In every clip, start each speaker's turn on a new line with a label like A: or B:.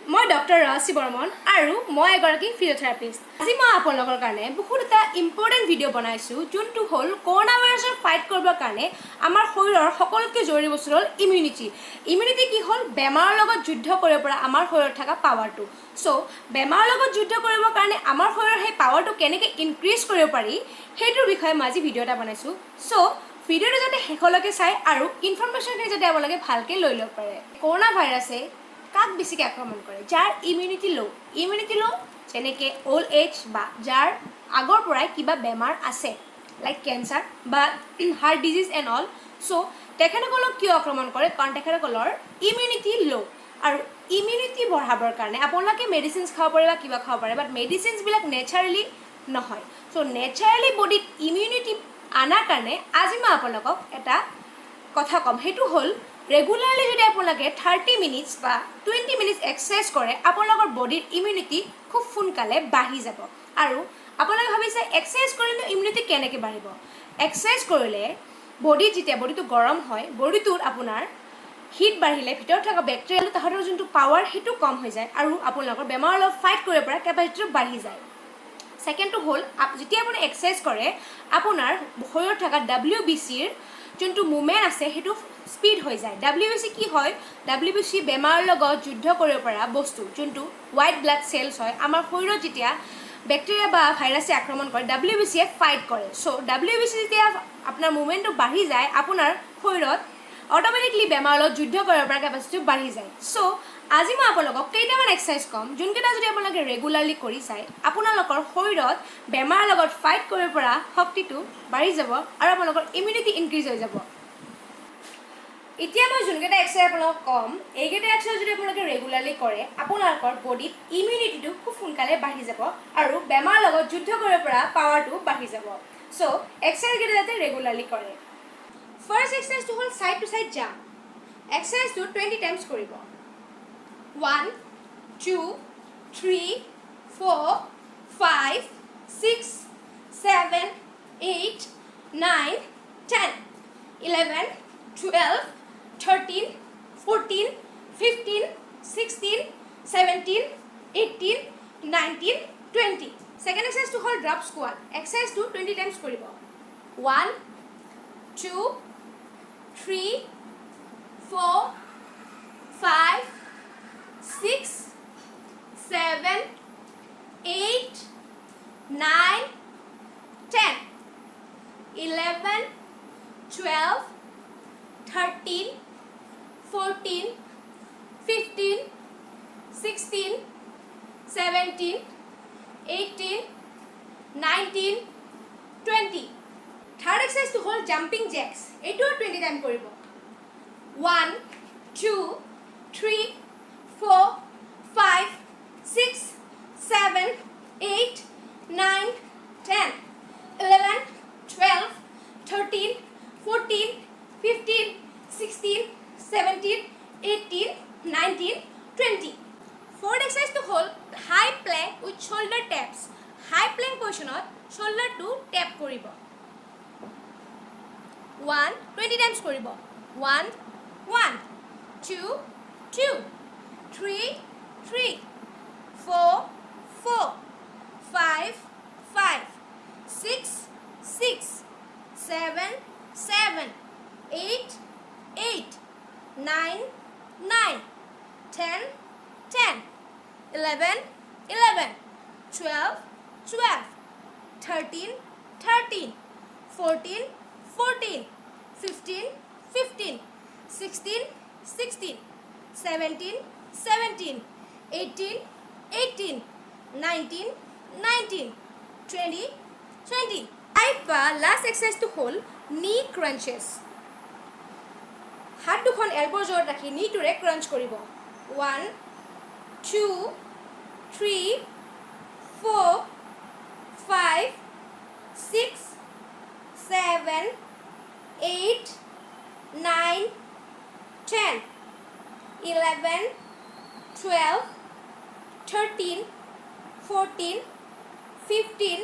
A: মই ডক্টৰ ৰাজশ্ৰী বৰ্মন আৰু মই এগৰাকী ফিজিঅ'থেৰাপিষ্ট। আজি মই আপোনালোকৰ কাৰণে বহুত এটা ইম্পৰ্টেণ্ট ভিডিঅ' বনাইছোঁ, যোনটো হ'ল কৰোণা ভাইৰাছৰ ফাইট কৰিবৰ কাৰণে আমাৰ শৰীৰৰ সকলোতকৈ জৰুৰী বস্তু হ'ল ইমিউনিটি। ইমিউনিটি কি হ'ল? বেমাৰৰ লগত যুদ্ধ কৰিব পৰা আমাৰ শৰীৰত থকা পাৱাৰটো। চ' বেমাৰৰ লগত যুদ্ধ কৰিবৰ কাৰণে আমাৰ শৰীৰৰ সেই পাৱাৰটো কেনেকৈ ইনক্ৰিজ কৰিব পাৰি, সেইটোৰ বিষয়ে মই আজি ভিডিঅ' এটা বনাইছোঁ। চ' ভিডিঅ'টো যাতে শেষলৈকে চাই আৰু ইনফৰমেশ্যনখিনি যাতে আপোনালোকে ভালকৈ লৈ ল'ব পাৰে। কৰোণা ভাইৰাছে কাক বেছিকৈ আক্ৰমণ কৰে? যাৰ ইমিউনিটি ল'। ইমিউনিটি ল' যেনেকৈ অ'ল্ড এজ বা যাৰ আগৰ পৰাই কিবা বেমাৰ আছে, লাইক কেঞ্চাৰ বা হাৰ্ট ডিজিজ এণ্ড অল। চ' তেখেতসকলক কিয় আক্ৰমণ কৰে? কাৰণ তেখেতসকলৰ ইমিউনিটি ল'। আৰু ইমিউনিটি বঢ়াবৰ কাৰণে আপোনালোকে মেডিচিনছ খাব পাৰে বা কিবা খাব পাৰে, বাট মেডিচিনছবিলাক নেচাৰেলি নহয়। চ' নেচাৰেলি বডিত ইমিউনিটি আনাৰ কাৰণে আজি মই আপোনালোকক এটা কথা ক'ম। সেইটো হ'ল, ৰেগুলাৰলি যদি আপোনালোকে 30 মিনিটছ বা 20 মিনিটছ এক্সাৰচাইজ কৰে, আপোনালোকৰ বডিৰ ইমিউনিটি খুব সোনকালে বাঢ়ি যাব। আৰু আপোনালোকে ভাবিছে, এক্সাৰচাইজ কৰিলেনো ইমিউনিটি কেনেকৈ বাঢ়িব? এক্সাৰচাইজ কৰিলে বডিত যেতিয়া বডিটো গৰম হয়, বডিটোত আপোনাৰ হিট বাঢ়িলে ভিতৰত থকা বেক্টেৰিয়াল তাহাঁতৰ যোনটো পাৱাৰ, সেইটো কম হৈ যায় আৰু আপোনালোকৰ বেমাৰৰ লগত ফাইট কৰিব পৰা কেপাচিটিটো বাঢ়ি যায়। ছেকেণ্ডটো হ'ল, যেতিয়া আপুনি এক্সাৰচাইজ কৰে, আপোনাৰ শৰীৰত থকা ডাব্লিউ বি চিৰ যোনটো মুভমেণ্ট আছে, সেইটো স্পীড হৈ যায়। ডাব্লিউ বি চি কি হয়? ডাব্লিউ বি চি বেমাৰৰ লগত যুদ্ধ কৰিব পৰা বস্তু, যোনটো হোৱাইট ব্লাড চেলছ হয়। আমাৰ শৰীৰত যেতিয়া বেক্টেৰিয়া বা ভাইৰাছে আক্ৰমণ কৰে, ডাব্লিউ বি চিয়ে ফাইট কৰে। চ' ডাব্লিউ বি চি যেতিয়া আপোনাৰ মুভমেণ্টটো বাঢ়ি যায়, আপোনাৰ শৰীৰত অট'মেটিকলি বেমাৰৰ লগত যুদ্ধ কৰিব পৰা কেপাচিটিটো বাঢ়ি যায়। চ' আজি মই আপোনালোকক কেইটামান এক্সাৰচাইজ ক'ম, যোনকেইটা যদি আপোনালোকে ৰেগুলাৰলি কৰি যায়, আপোনালোকৰ শৰীৰত বেমাৰৰ লগত ফাইট কৰিব পৰা শক্তিটো বাঢ়ি যাব আৰু আপোনালোকৰ ইমিউনিটি ইনক্ৰিজ হৈ যাব। এতিয়া মই যোনকেইটা এক্সাৰচাইজ আপোনালোকক ক'ম, এইকেইটা এক্সাৰচাইজ যদি আপোনালোকে ৰেগুলাৰলি কৰে, আপোনালোকৰ বডিত ইমিউনিটিটো খুব সোনকালে বাঢ়ি যাব আৰু বেমাৰৰ লগত যুদ্ধ কৰিব পৰা পাৱাৰটো বাঢ়ি যাব। চ' এক্সাৰচাইজকেইটা যাতে ৰেগুলাৰলি কৰে। ফাৰ্ষ্ট এক্সাৰচাইজটো হ'ল ছাইড টু ছাইড জাম্প। এক্সাৰচাইজটো 20 টাইমছ কৰিব। One, two, three, four, five, six, seven, eight, nine, 10, 11, 12, 13, 14, 15, 16, 17, 18, 19, 20। Second এক্সাৰচাইজটো হ'ল ড্ৰপ স্কোৱাট। এক্সাৰচাইজটো 20 টাইমছ কৰিব। One, two, three, four, five, six, seven, eight, nine, 10, 11, 12, 13, 14, 15, 16, 17, 18, 19, 20। Third এক্সাৰচাইজটো হ'ল জাম্পিং জেক্স। এইটোও 20 time কৰিব। One, two, three, four, five, six, seven, eight, nine, 10, 11, 12, 13, 14, 15, 16, 17, 18, 19, 20। Fourth এক্সাৰচাইজটো হ'ল high plank with shoulder taps। High plank পজিশ্যনত শ্বল্ডাৰটো tap কৰিব। One, 20 times কৰিব। One, one, two, two, three, three, four, four, five, five, six, six, seven, seven, eight, eight, nine, nine, 10, 10, 11, 11, 12, 12, 13, 13, 14, 14, 15, 15, 16, 16, 17, 17, 18, 18, 19, 19, 20, 20। Five বা last এক্সাৰচাইজটো হ'ল নি ক্ৰাঞ্চেছ। হাত দুখন এলবৰ জোৰত ৰাখি নিটোৰে ক্ৰাঞ্চ কৰিব। One, two, three, four, five, six, seven, eight, nine, 10, 11, 12, 13, 14, 15,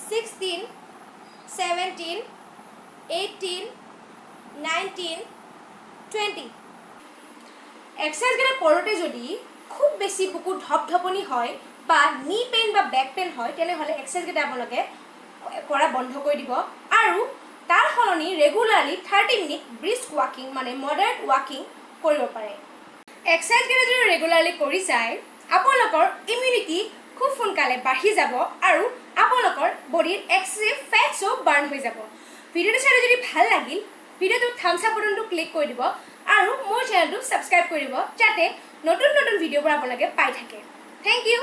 A: 16, 17, 18, 19, 20। এক্সাৰচাইজকেইটা কৰোঁতে যদি খুব বেছি বুকু ধপধপনি হয় বা নি পেইন বা বেক পেইন হয়, তেনেহ'লে এক্সাৰচাইজকেইটা আপোনালোকে কৰা বন্ধ কৰি দিব আৰু তাৰ সলনি ৰেগুলাৰলি 30 মিনিট ব্ৰিস্ক ৱাকিং, মানে মডাৰেট ৱাকিং কৰিব পাৰে। এক্সাৰচাইজকেইটা যদি ৰেগুলাৰলি কৰি যায়, আপোনালোকৰ ইমিউনিটি খুব সোনকালে বাঢ়ি যাব আৰু আপোনালোকৰ বডিৰ এক্সেছিভ ফেটছো বাৰ্ণ হৈ যাব। ভিডিঅ'টো চাই যদি ভাল লাগিল, ভিডিঅ'টো থামছ আপ বাটনটো ক্লিক কৰি দিব আৰু মোৰ চেনেলটো ছাবস্ক্ৰাইব কৰি দিব, যাতে নতুন নতুন ভিডিঅ'বোৰ আপোনালোকে পাই থাকে। Thank you.